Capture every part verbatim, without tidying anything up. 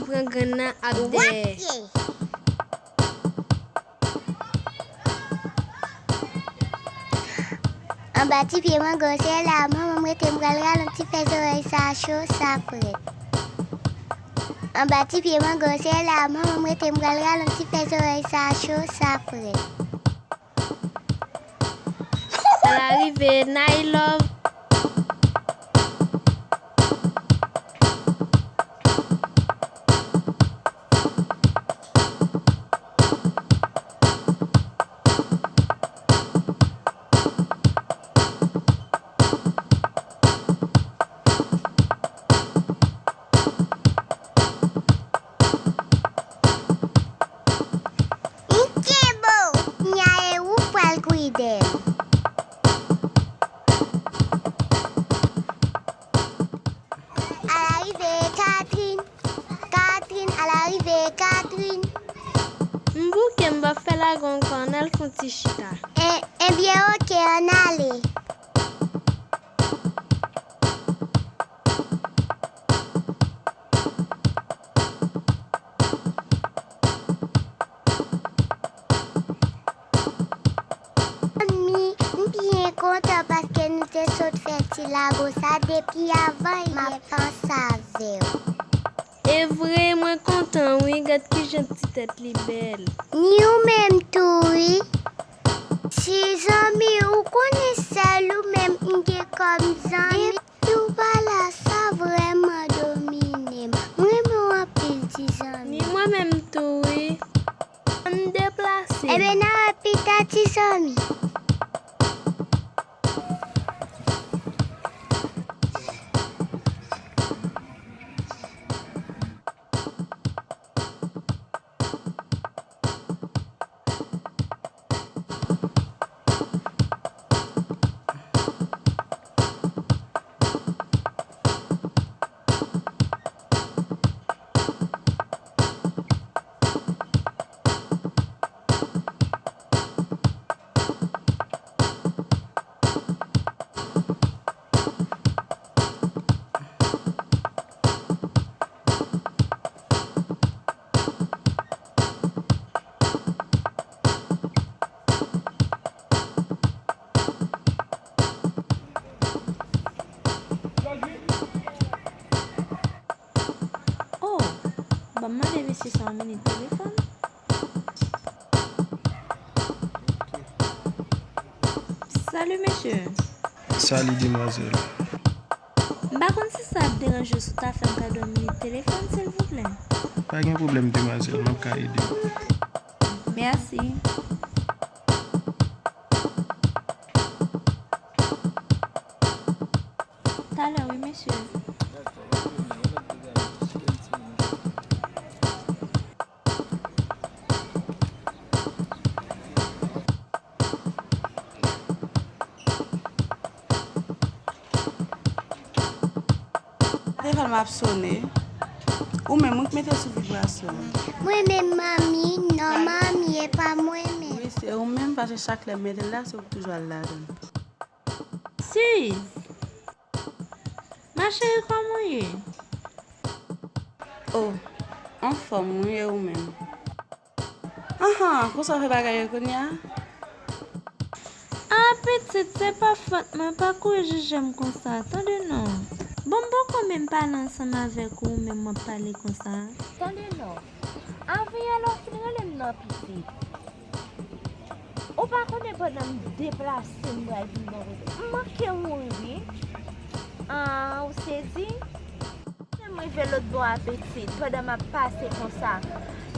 Pran grenn nan ap dèyè. Anba ti pye mango se la manman m rete, m pral rale yon ti fè, zòrèy sa cho, sa frèt. Anba ti pye mango se la manman m rete, m pral rale yon ti fè, zòrèy sa cho, sa frèt. Al arive, Nailove. M kenbe w, nya e ou pral kouri dèyè m. Al arive, Catherine. Catherine, al arive, Catherine. M bouke, m p ap fè lago ankò, ann al fè yon ti chita. E, ebyen, oke, ann ale. Zanmi, m byen kontan paske nou te sot fè ti lago sa depi avan yè, m ap panse avè w. E vre, mwen kontan wi, gad kijan ti tèt li bèl. Ni ou menm tou wi. Ti zanmi, ou konnen sèl ou menm m gen kòm zanmi. Depi w pa la, sa vrèman domine m. M renmen w anpil, ti zanmi. Ni mwen menm tou wi. Ann deplase. Ebyen, n a wè pita, ti zanmi. Oh, ban m mande mesye sa yon minit telefòn. Salut, mesye. Salut, demwazèl. M pa konn si sa ap deranje w, si w ta fè m kado yon minit telefòn, silvouplè. Pa gen pwoblèm, demwazèl, m ap ka ede w. Mèsi. Talè, wi, mesye. Telefòn m ap sone. Ou menm, ou k mete l sou vibrasyon. Mwen menm, manmi, non, manmi, e pa mwen menm. Wi, se ou menm, paske chak lè m mete l la, se ou k toujou al ladan l. Suze, ma chérie, kòman w ye? Oh, anfòm, wi, e ou menm? Ahan, konsa w fè bagay yo kounye a? Ah, pitit, se pa fòt mwen, pa kouri jije m konsa, tande non. Bon, m poko menm pale ansanm avèk ou, ou menm w ap pale konsa. Tande non. Avan yè lè w fin rele m nan, pitit. Ou pa konnen pandan m deplase m pral vin bò kote w. M manke mouri wi. Ah, ou sezi? M rive lòt bò a pitit, pandan m ap pase konsa.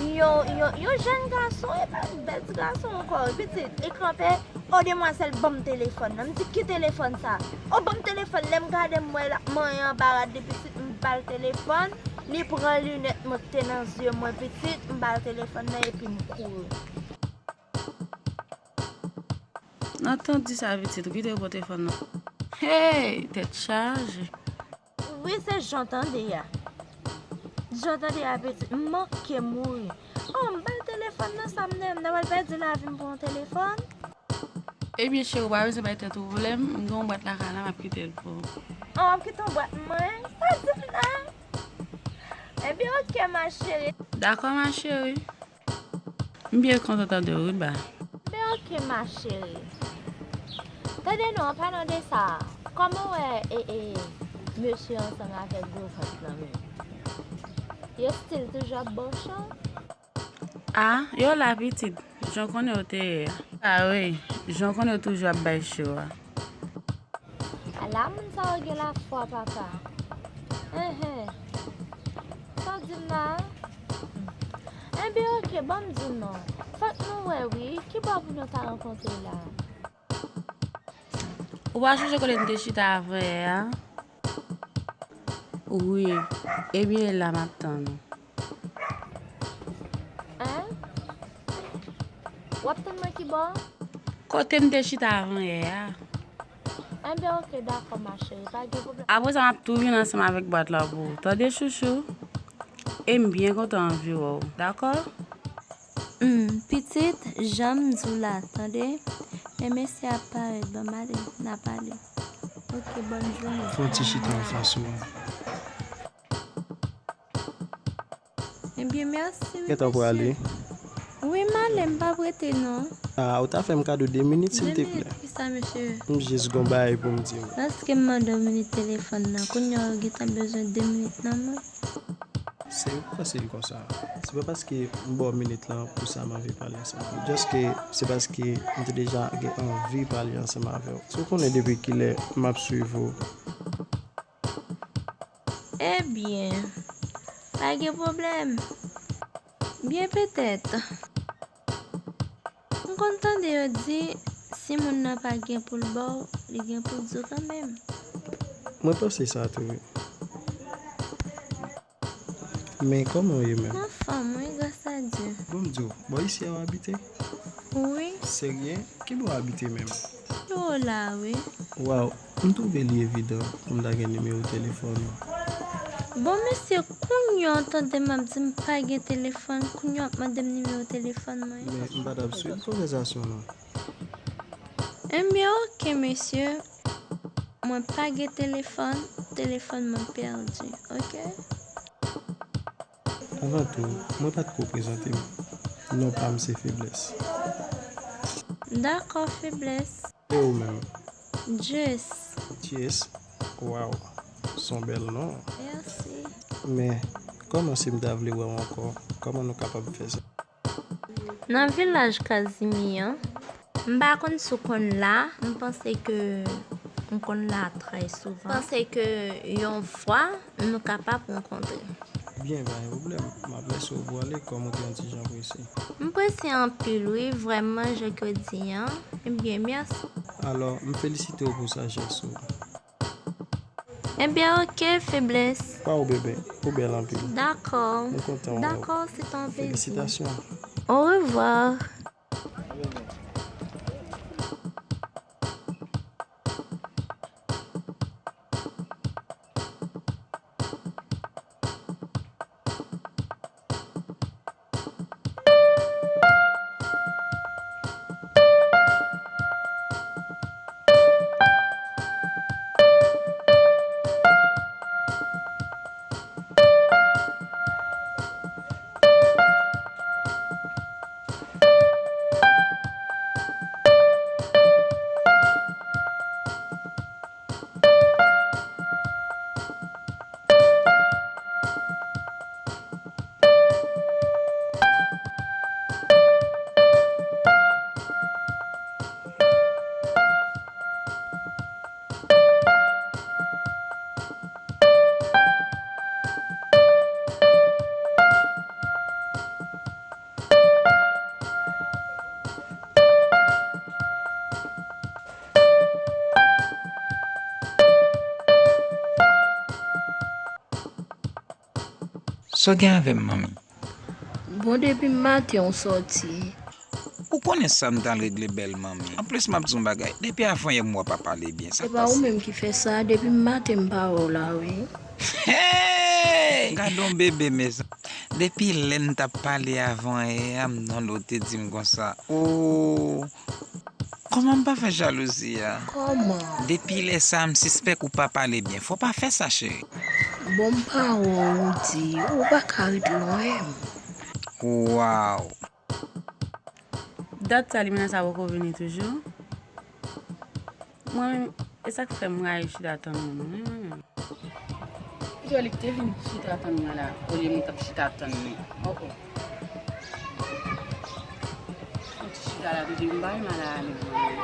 Yon, yon, yon jèn gason, e pa yon bèl ti gason ankò, pitit, li kanpe, o demwazèl, ban m telefòn nan. M di, ki telefòn sa? O, ban m telefòn. Lè m gade, m wè l ap manyen anba rad li, pitit, m ba l telefòn. Li pran linèt mwen k te nan zye mwen, pitit, m ba l telefòn nan epi m kouri. Nan tan di sa pitit, ou kite yo pran telefòn nan. Hey, tèt chaje. Wi, se jan w tande a. Jan w tande a, pitit, m manke mouri. Oh, m ba l telefòn nan, sa m nan, m ta pral pèdi lavi m pou yon telefòn. Ebyen, cheri, ou pa bezwen bay tèt ou pwoblèm, m gen yon bwat lakay la, m ap kite l pou ou. Oh, w ap kite yon bwat mwen? Sa di m la? Ebyen, oke, ma chérie. Dakò, ma chérie. M byen kontan tande w, wi, ba. Ebyen, oke, ma chérie. Tande non, an palan de sa, kòman w wè, e, e, mesye ansanm avèk gwo vant lan menm? Yo still toujou ap ba w cho? A, yo la pitit. Jan w konnen yo te ye a. A wi, jan w konnen yo toujou ap bay cho a. Ala moun sa yo gen lafwa, papa. Enhen. Sa w di m la a? Enben, oke, ban m di w non. Fòk nou wè, wi. Ki bò pou nou ta rankontre la? Ou pa chonje kote n te chita avanyè a? Wi. Ebyen, e la m ap tann ou. Hein? W ap tann mwen ki bò? Kote m te chita avanyè a. Enben, oke, dakò, ma chérie, pa gen pwoblèm. Apre sa, m ap tou vin ansanm avèk bwat la pou ou. Tande, chouchou? E m byen kontan anvi wè w, dakò? Hmm, pitit, jan m di w la, tande? Men mesye ap parèt, ban m ale, n a pale. Oke, bòn jounen. Fè yon ti chita anfas ou. Ebyen, mèsi, wi, mesye. Gentan prale. Wi, m ale, m p ap rete, non. A, ou ta fè m kado de minit, silteplè. De minit, kisa, mesye? M jis gon bagay pou m di w. Lòske m mande w minit telefòn nan, kounye a ou gentan bezwen de minit nan mwen? Se pa fasil konsa. Se pa paske m ba w minit lan pou sa m anvi pale ansanm avè w. Just ke se paske m te deja gen anvi pale ansanm avè w. Si w konnen depi kilè m ap swiv ou. Ebyen, pa gen pwoblèm. Byen petèt. M konn tande yo di, si moun nan pa gen pou l ba w, li gen pou l di w kanmenm. Mwen panse sa tou, wi. Men kòman w ye menm? M anfòm, wi, gras a Dye. Bon, m di w, bò isi a w abite? Wi. Serye? Ki bò w abite menm? Biwo la, wi. Waw, m twouve li evidan pou m ta gen nimewo telefòn ou. Bon, mesye, kounye a w tande m ap di m pa gen telefòn, kounye a w ap mande m nimewo telefòn mwen. Men m pa t ap swiv konvèsasyon nou. Enben, oke, mesye. Mwen pa gen telefòn, telefòn mwen pèdi, oke? Anvan tou, mwen pa t ko prezante m. Non pa m se Feblès. Dakò, Feblès. E ou menm? Jess. Jess? Waw, s on bèl non. Mèsi. Men, kòman si m ta vle wè w ankò? Kòman nou kapab fè sa? Nan vilaj Kazimi an, m pa konn si w konn la, m panse ke m konn la trè souvan. M panse ke yon fwa, nou kapab rankontre. Byen, pa gen pwoblèm. M ap lèse w pou w ale, kòm ou te yon ti jan prese. M prese anpil, wi, vrèman, jodi an. Ebyen, mèsi. Alò, m felisite w pou sajès ou. Ebyen, oke, Feblès. Pa ou, bebe. Ou bèl anpil. Dakò. M kontan wè w. Dakò, se ton plezi. Felisitasyon. Au revoir. Sa w gen avè m, manmi? Bon, depi maten w sòti. Ou konnen sa m t al regle, bèl manmi. Anplis, m ap di w yon bagay. Depi avanyè m wè w pa pale byen, sa k pase? Se pa ou menm ki fè sa, depi maten m pa wè w la, wi. Hey! Gade yon bebe, mezanmi. Depi lè n t ap pale avanyè a, m tande w te di m konsa. O, kòman m pa fè jalouzi a? Kòman? Depi lè sa a, m sispèk ou pa pale byen. Fò w pa fè sa, cheri. Bon, m pa wè w, Woody, ou pa ka ret lwen m. Waw. Dat sa, limena sa poko vini toujou? Mwen menm, e sa k fè m rayi chita tann moun, wi, mwen menm. Pito li te vin chita tann mwen la, olye mwen t ap chita tann li. Oh, oh. Mwen te chita la, depi m bay mal a ale mwen.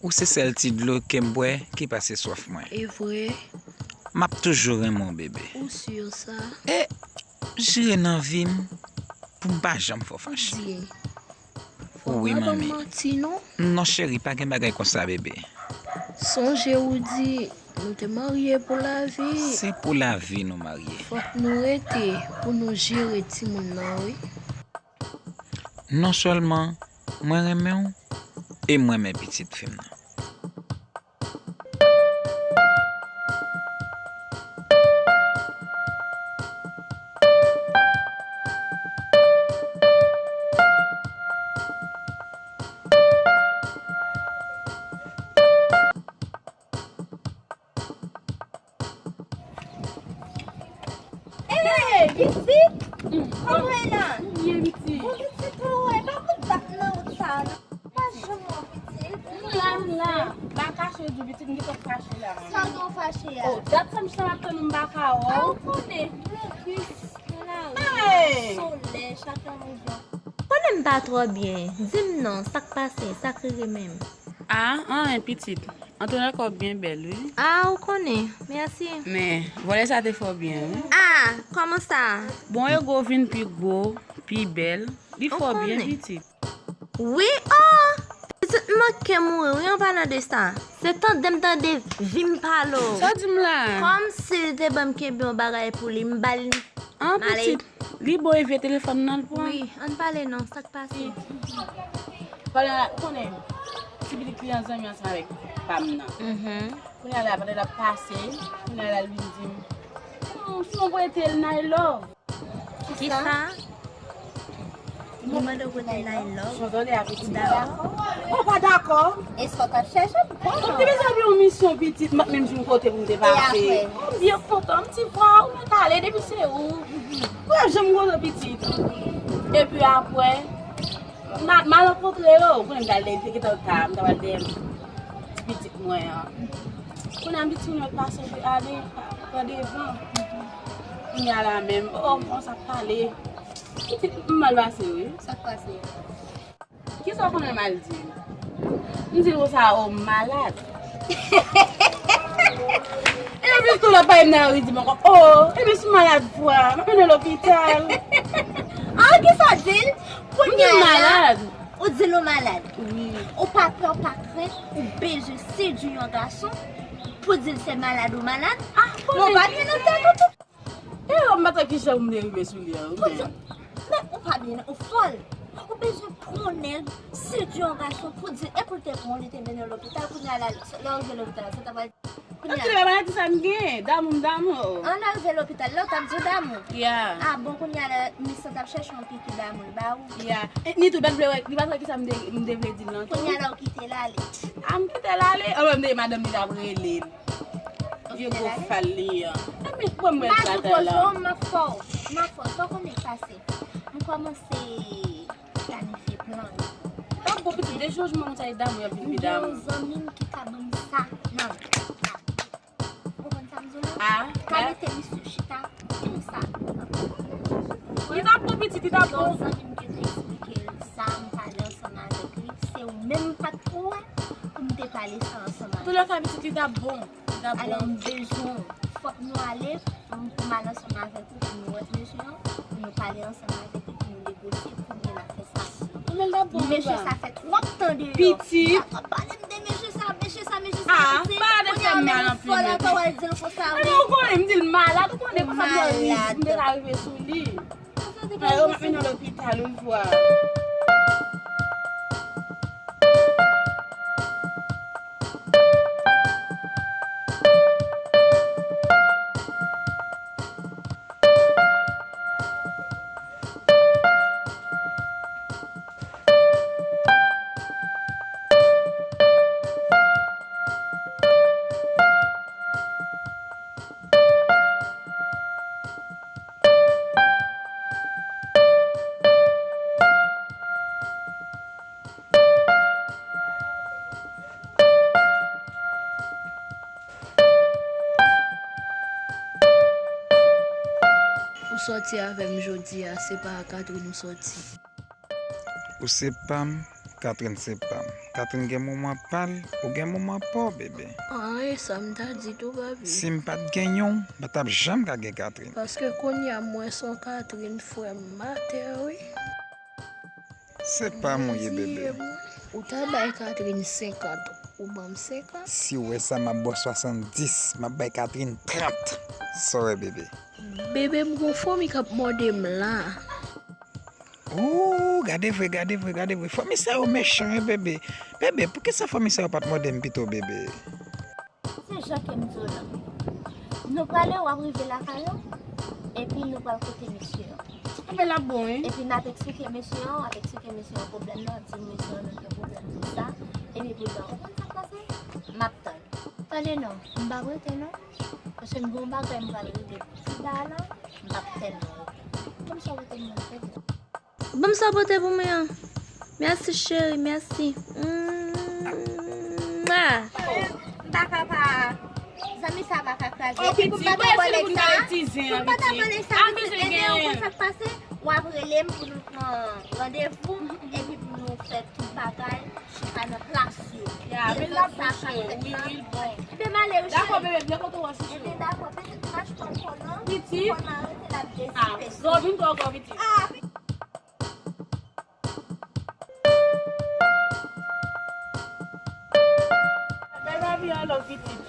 Ou se sèl ti dlo ke m bwè ki pase swaf mwen. E vre? M ap toujou renmen w, bebe. Ou si sa? E jire nan vi m pou m pa janm fè w fache. Di. Wi, Pa ban manmi. Manti non. Non, cheri, pa gen bagay konsa, bebe. Sonje ou di nou te marye pou lavi. Se pou lavi nou marye. Fòk nou rete pou nou jere timoun nan, wi. Non sèlman mwen renmen w, e mwen renmen pitit fi m nan. Hey, pitit! Kòman w ye la? Byen, pitit. Bon, pitit, ou wè, pa kout bat nan wout sa a, non. Pa janm wè w, pitit. M la, m la. M pa kache di w, pitit, m gentan fache la. Sa w gen w fache a? Oh, dat sa m chita ap tann ou, m pa ka wè w. A, ou konnen. Blokis nan lari. Hey! Solèy, chak lè mouvman. Konnen m pa twò byen. Di m non, sa k pase, sa k rive menm? Ah, anyen, pitit. Antoinette kò w byen bèl, wi. Ah, ou konnen. Mèsi. Men, vòlè sa te fè w byen, wi. Ah, kòman sa? Bon, ego vin pi gwo, pi bèl. Li fè w byen, pitit. Wi, oh! Pitit manke mouri, wi, an palan de sa. Se tande m tande vi m pale w. Sa w di m la? Kòmsi li te ban m kenbe yon bagay pou li, m ba l. An, pitit. Li bon, e vye telefòn nan l pran. Wi, ann pale non, sa k pase? Pandan, ou konnen, ti pitit li an zanmi ansanm avèk pa m nan. Kounye a la, pandan l ap pase, kounye a la, l vin di m, "Hmm, si mwen prete l, Nailove." Kisa? Li mande w prete l, Nailove? Ou dakò? Ou pa dakò? E sa w t ap chèche pou kòman? M te bezwen yon misyon, pitit, m pa t menm jwenn kote pou m te pase. M byen kontan, m di, "Vwa, ou mèt ale, depi se ou." Ou pa janm kontan, pitit. Epi apre, m a, m al rankontre yo. Ou konnen m t al dèyè, m te gentan ta, m t ap al dèyè ti pitit mwen an. Kounye a, m di timoun yo pase, ale, pran devan. Kounye a la menm, oh, kòman sa pale? Pitit, m mal pase, wi. Sa k pase? Kisa w konnen m al di l? M di l konsa, o, m malad. Epi tou lòt bagay m nan ri di m ankò, o, epi si w malad vwa, m ap mennen w lopital. Ah, kisa w di l? Kounye a la, ou di l ou malad. Ou pa pè, ou pa krent, ou bezwen sedui yon gason pou di l se malad ou malad. Ah, bon, ou pa byen nan tèt ou tou. E yo, m pa t wè kijan m te rive sou li an, wi. Men ou pa byen, ou fòl. Ou bezwen pran yon nèg, sedui yon gason pou di l, e pou l te pran w, li te mennen w lopital, kounye a la, lè w rive lopital, sa ta pral, kounye a. Antre, maladi sa m gen, damou m damou. An rive lopital, lè w t ap di w damou. Ya. Ah bon, kounye a la, misye t ap chèche yon piki damou l ba ou. Ya. E, ni tou, li pa t vle wè, li pa t wè kisa m te, m te vle di l lan tou. Kounye a la, ou kite l ale. Ah, m kite l ale? Anben, m te, madanm li t ap rele l. Vye gwo fal li an. Ebyen, bon, mwen batay la. M ap fè w, m ap fè w. Sa w konnen k pase? M kòmanse planifye plan yo. Ap bon, pitit, de jou an jou, moun sa e damou, y ap vin pi damou. M gen yon zanmi m ki ka ban m sa nan, nan. Ou konprann sa m di w la? Ah, ka mete misye chita konsa. Li t ap bon, pitit, li t ap bon. Gen yon zanmi m ki te eksplike l sa, m pale ansanm avèk li. Se ou menm m pa t ko wè pou m te pale sa ansanm avèk li. Antoulèka, pitit, li t ap bon. Alò, m bezwen w. Fòk nou ale, m, pou m al ansanm avèk ou, pou nou wè mesye an, pou nou pale ansanm avèk li, pou nou negosye, pou nou fè sa. Mesye sa fè twòp tan deyò. Pitit. Sa t ap pale m de mesye sa, mesye sa, mesye sa, mesye sa. Ah, pa de fè m mal anpil. Kounye a, ou fòl ankò, w al di l konsa, wi. Ou konnen, m di l malad, ou konnen konsa m te rive sou li. Malad. Ay, yo, m ap mennen w lopital, ou vwa. Sòti avè m jodi a, se pa a Catherine ou sòti. Ou se pa m, Catherine se pa m. Catherine gen moman pa l, ou gen moman pa w, bebe. An, e sa m ta di tou, papi. Si m pa t genyen w, m pa t ap janm ka gen Catherine. Paske kounye a m wè se yon Catherine frè m atè, wi. Se pa m ou ye, bebe. Ou ta bay Catherine senkant, ou ban m senkant. Si w wè sa, m ap ba w swasanndis, m ap bay Catherine trant. Sa w wè, bebe. Bebe, m gon fomi k ap mòde m la. Ooh, gade vre, gade vre, gade vre. Fomi sa yo mechan, wi, bebe. Bebe, poukisa fomi sa yo pa t mòde m pito, bebe? Se jan ke m di w lan. Nou prale, w ap rive lakay ou, epi nou pral kote mesye an. Apèl la bon, wi. Epi n ap eksplike mesye an, w ap eksplike mesye an pwoblèm nan, di mesye an nou gen pwoblèm de sa, epi pou dan, ou konn sa k pase? M ap tann. Tande non, m p ap rete non, paske m gen yon bagay m pral regle pi ba la, m p ap tèlman rete. Konn sa w rete m nan tèt. Ban m sa w pote pou mwen an. Mèsi cheri, mèsi. Mwa. M pa ka pa. Zanmi sa pa ka kraze. Oh, pitit, Pou m pa mwen ta se vòlè moun sa. ka etize Pou an, m pa ta pitit. vòlè sa, An pitit, bezwen ede yo genyen. Konn sa k pase. W ap rele m pou nou pran randevou, epi pou nou fè tout bagay chita nan plas yo. Ya, men l ap bon, cheri. Wi, wi, l bon. Ebyen, m ale wi, Dakò, cheri. Bebe, byen kontan wè w, chouchou. Ebyen, dakò, pitit, m ap tann konnen. Pitit. Konnen arete l ap Ah, desipe. gwo vin twò gwo, pitit. Ah, Bèl papi an lòv, pitit.